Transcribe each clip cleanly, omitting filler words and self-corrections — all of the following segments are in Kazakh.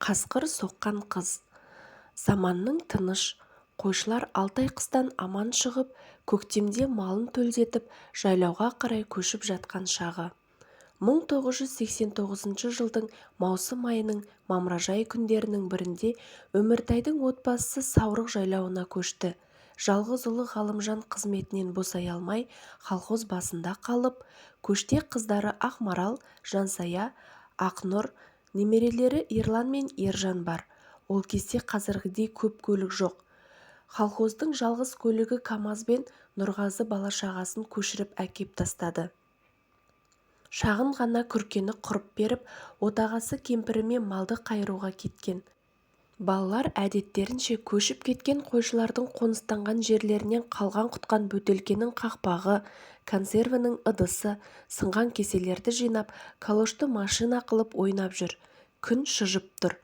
Қасқыр соққан қыз. Заманның тыныш, қойшылар 6 ай қыстан аман шығып, көктемде малын төлдетіп, жайлауға қарай көшіп жатқан шағы. 1989 жылдың маусым айының мамыражай күндерінің бірінде Өміртайдың отбасысы Саурық жайлауына көшті. Жалғыз ұлы Ғалымжан қызметінен босай алмай колхоз басында қалып, көште қыздары Ақмарал, Жансая, Ақнұр, немерелері Ерлан мен Ержан бар. Ол кезде қазіргідей көп көлік жоқ. Колхоздың жалғыз көлігі КамАЗбен Нұрғазы бала-шағасын көшіріп әкеп тастады. Шағын ғана күркені құрып беріп, отағасы кемпірімен малды қайыруға кеткен. Балалар әдеттерінше көшіп кеткен қойшылардың қоныстанған жерлерінен қалған-құтқан бөтелкенің қақпағы, консервінің ыдысы, сынған кеселерді жинап, калошты машина қылып ойнап жүр. Күн шыжып тұр.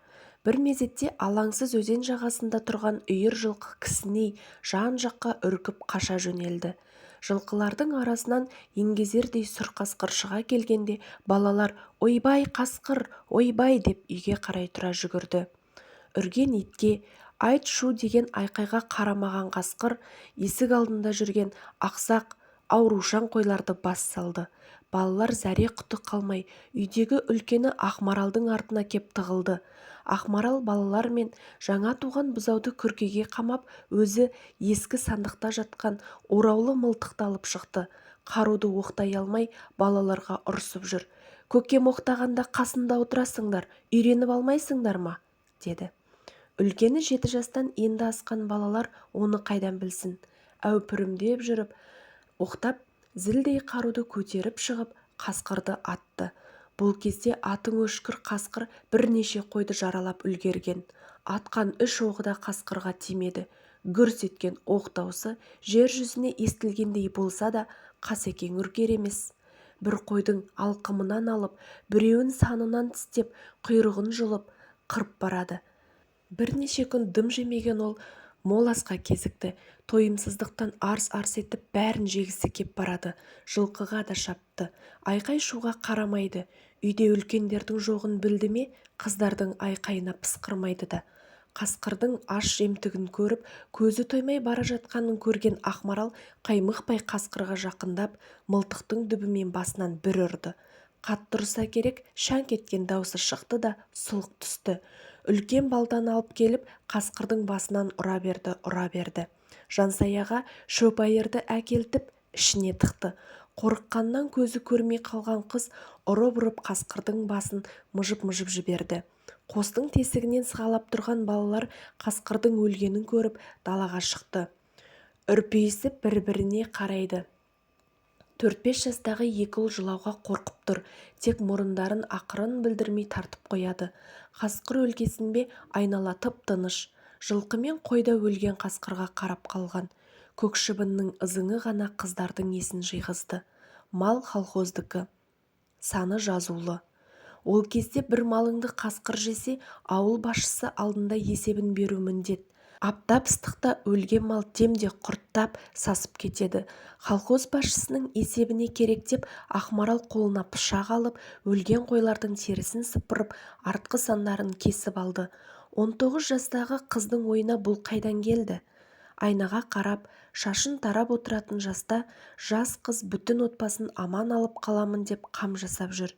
Бір мезетте алаңсыз өзен жағасында тұрған үйір жылқы кісіней, жан-жаққа үркіп қаша жөнелді. Жылқылардың арасынан еңгезердей сұр қасқыр шыға келгенде балалар «Ойбай, қасқыр, ойбай!» деп үйге қарай тұра жүгірді. Үрген итке, айт шу деген айқайға қарамаған қасқыр есік алдында жүрген ақсақ, аурушаң қойларды бас салды. Балалар зәре-құты қалмай, үйдегі үлкені Ақмаралдың артына кеп тығылды. Ақмарал балалар мен жаңа туған бұзауды күркеге қамап, өзі ескі сандықта жатқан ораулы мылтықты алып шықты. Қаруды оқтай алмай, балаларға ұрсып жүр. «Көкем оқтағанда қасында отырасыңдар, үйреніп алмайсыңдар ма?» деді. Үлкені 7 жастан енді асқан балалар оны қайдан білсін. Әупірімдеп жүріп оқтап, зілдей қаруды көтеріп шығып, қасқырды атты. Бұл кезде атың өшкір қасқыр бірнеше қойды жаралап үлгерген. Атқан үш оғы да қасқырға тимеді. Гүрс еткен оқ даусы жер жүзіне естілгендей болса да, Қасекең үркер емес. Бір қойдың алқымынан алып, біреуін санынан тістеп, құйрығын жұлып, қырып барады. Бірнеше күн дым жемеген ол мол асқа кезікті. Тойымсыздықтан арс-арс етіп бәрін жегісі кеп барады. Жылқыға да шапты. Айқай-шуға қарамайды. Үйде үлкендердің жоғын білді ме, қыздардың айқайына пысқырмайды да. Қасқырдың аш жемтігін көріп, көзі тоймай бара жатқанын көрген Ақмарал қаймықпай қасқырға жақындап, мылтықтың дүбімен басынан бір ұрды. Қатты ұрса керек, шаңқ еткен даусы шықты да сұлқ түсті. Үлкен балтаны алып келіп, қасқырдың басынан ұра берді, ұра берді. Жансаяға шөп айырды әкелтіп, ішіне тықты. Қорыққаннан көзі көрмей қалған қыз ұрып-ұрып қасқырдың басын мыжып-мыжып жіберді. Қостың тесігінен сығалап тұрған балалар қасқырдың өлгенін көріп, далаға шықты. Үрпиісіп бір-біріне қарайды. 4-5 жастағы екі ұл жылауға қорқып тұр, тек мұрындарын ақырын білдірмей тартып қояды. Қасқыр өлгесін бе, айнала тып-тыныш. Жылқы мен қой да өлген қасқырға қарап қалған. Көк шыбынның ызыңы ғана қыздардың есін жиғызды. Мал колхоздікі. Саны жазулы. Ол кезде бір малыңды қасқыр жесе, ауыл басшысы алдында есебін беру міндет. Аптап ыстықта өлген мал демде құрттап, сасып кетеді. Колхоз басшысының есебіне керек деп Ақмарал қолына пышақ алып, өлген қойлардың терісін сыпырып, артқы сандарын кесіп алды. 19 жастағы қыздың ойына бұл қайдан келді? Айнаға қарап, шашын тарап отыратын жаста жас қыз бүтін отбасын аман алып қаламын деп қам жасап жүр.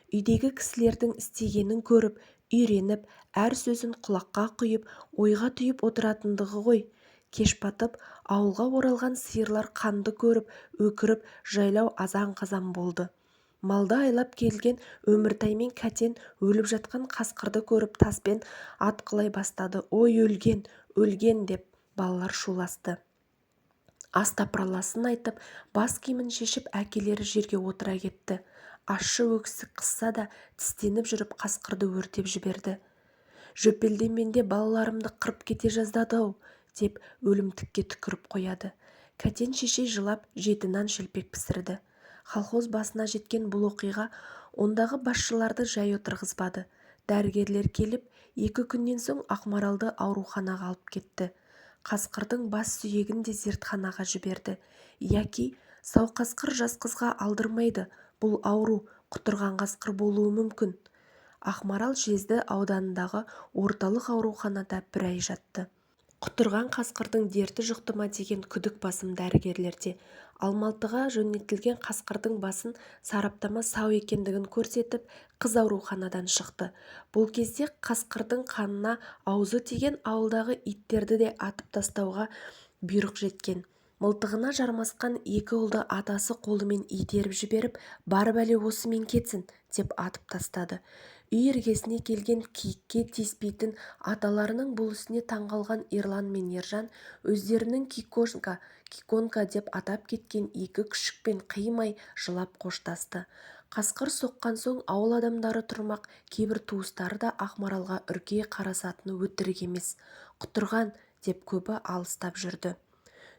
Үйдегі кісілердің істегенін көріп, үйреніп, әр сөзін құлаққа құйып, ойға түйіп отыратындығы ғой. Кеш батып, ауылға оралған сиырлар қанды көріп, өкіріп, жайлау азан-қазан болды. Малды айлап келген Өміртай мен Кәтен өліп жатқан қасқырды көріп таспен атқылай бастады. «Ой, өлген, өлген!» деп балалар шуласты. Астапыралласын айтып, бас киімін шешіп әкелері жерге отыра кетті. Ащы өксік қысса да тістеніп жүріп қасқырды өртеп жіберді. «Жөппелдеменде балаларымды қырып кете жаздады-ау!» деп өлімтікке түкіріп қояды. Кәтен шешей жылап жеті нан шелпек пісірді. Колхоз басына жеткен бұл оқиға ондағы басшыларды жай отырғызбады. Дәрігерлер келіп, 2 күннен соң Ақмаралды ауруханаға алып кетті. Қасқырдың бас сүйегін де зертханаға жіберді. Яки, сау қасқыр жас қызға алдырмайды, бұл ауру, құтырған қасқыр болуы мүмкін. Ақмарал Жезді ауданындағы орталық ауруханада бір ай жатты. Құтырған қасқырдың дерті жұқты ма деген күдік басым дәрігерлерде. Алматыға жөнелтілген қасқырдың басын сараптама сау екендігін көрсетіп, қыз ауруханадан шықты. Бұл кезде қасқырдың қанына аузы тиген ауылдағы иттерді де атып тастауға бұйрық жеткен. Мылтығына жармасқан екі ұлды атасы қолымен итеріп жіберіп, бар бәле осымен кетсін деп атып тастады. Үй іргесіне келген киікке тиіспейтін аталарының бұл ісіне таңғалған Ерлан мен Ержан өздерінің Кикошка, Киконька деп атап кеткен екі күшікпен қимай жылап қоштасты. Қасқыр соққан соң ауыл адамдары тұрмақ кейбір туыстары да Ақмаралға үрке қарасатыны өтірік емес. Құтырған деп көбі алыстап жүрді.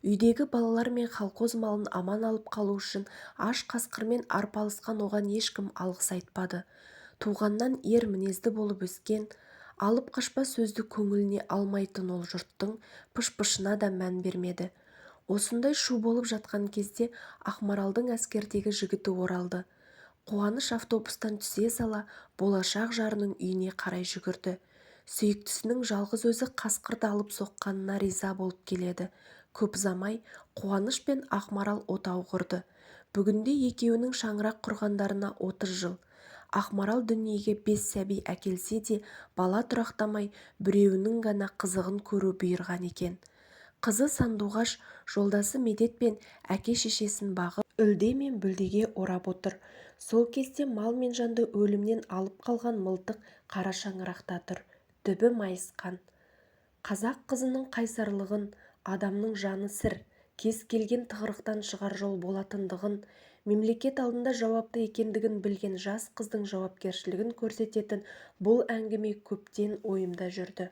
Үйдегі балалар мен колхоз малын аман алып қалу үшін аш қасқырмен арпалысқан оған ешкім алғыс айтпады. Туғаннан ер мінезді болып өскен, алып-қашпа сөзді көңіліне алмайтын ол жұрттың пыш-пышына да мән бермеді. Осындай шу болып жатқан кезде Ақмаралдың әскердегі жігіті оралды. Қуаныш автобустан түсе сала болашақ жарының үйіне қарай жүгірді. Сүйіктісінің жалғыз өзі қасқырды алып соққанына риза болып келеді. Көп ұзамай Қуаныш пен Ақмарал отау құрды. Бүгінде екеуінің шаңырақ құрғандарына 30 жыл. Ақмарал дүниеге бес сәби әкелсе де бала тұрақтамай, біреуінің ғана қызығын көру бұйырған екен. Қызы Сандуғаш жолдасы Медет пен әке-шешесін бағып, үлде мен бүлдеге орап отыр. Сол кезде мал мен жанды өлімнен алып қалған мылтық қара шаңырақта тұр. Түбі майысқан. Қазақ қызының қайсарлығын, адамның жаны сір, кез келген тығырықтан шығар жол болатындығын, мемлекет алдында жауапты екендігін білген жас қыздың жауапкершілігін көрсететін бұл әңгіме көптен ойымда жүрді.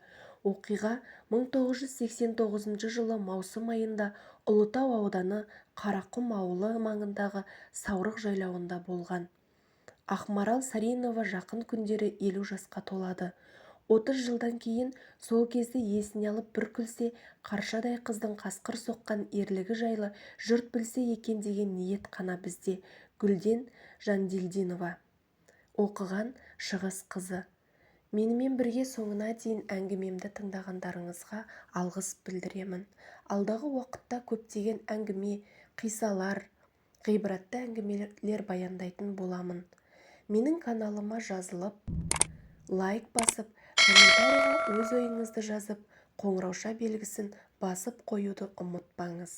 Оқиға 1989 жылы маусым айында Ұлытау ауданы Қарақұм ауылы маңындағы Саурық жайлауында болған. Ақмарал Саринова жақын күндері 50 жасқа толады. 30 жылдан кейін сол кезді есіне алып бір күлсе, қаршадай қыздың қасқыр соққан ерлігі жайлы жұрт білсе екен деген ниет қана бізде. Гүлден Жандильдинова. Оқыған Шығыс қызы. Менімен бірге соңына дейін әңгімемді тыңдағандарыңызға алғыс білдіремін. Алдағы уақытта көптеген әңгіме, қиссалар, ғибратты әңгімелер баяндайтын боламын. Менің каналыма жазылып, лайк басып, комментарийға өз ойыңызды жазып, қоңыраушa белгісін басып қоюды ұмытпаңыз.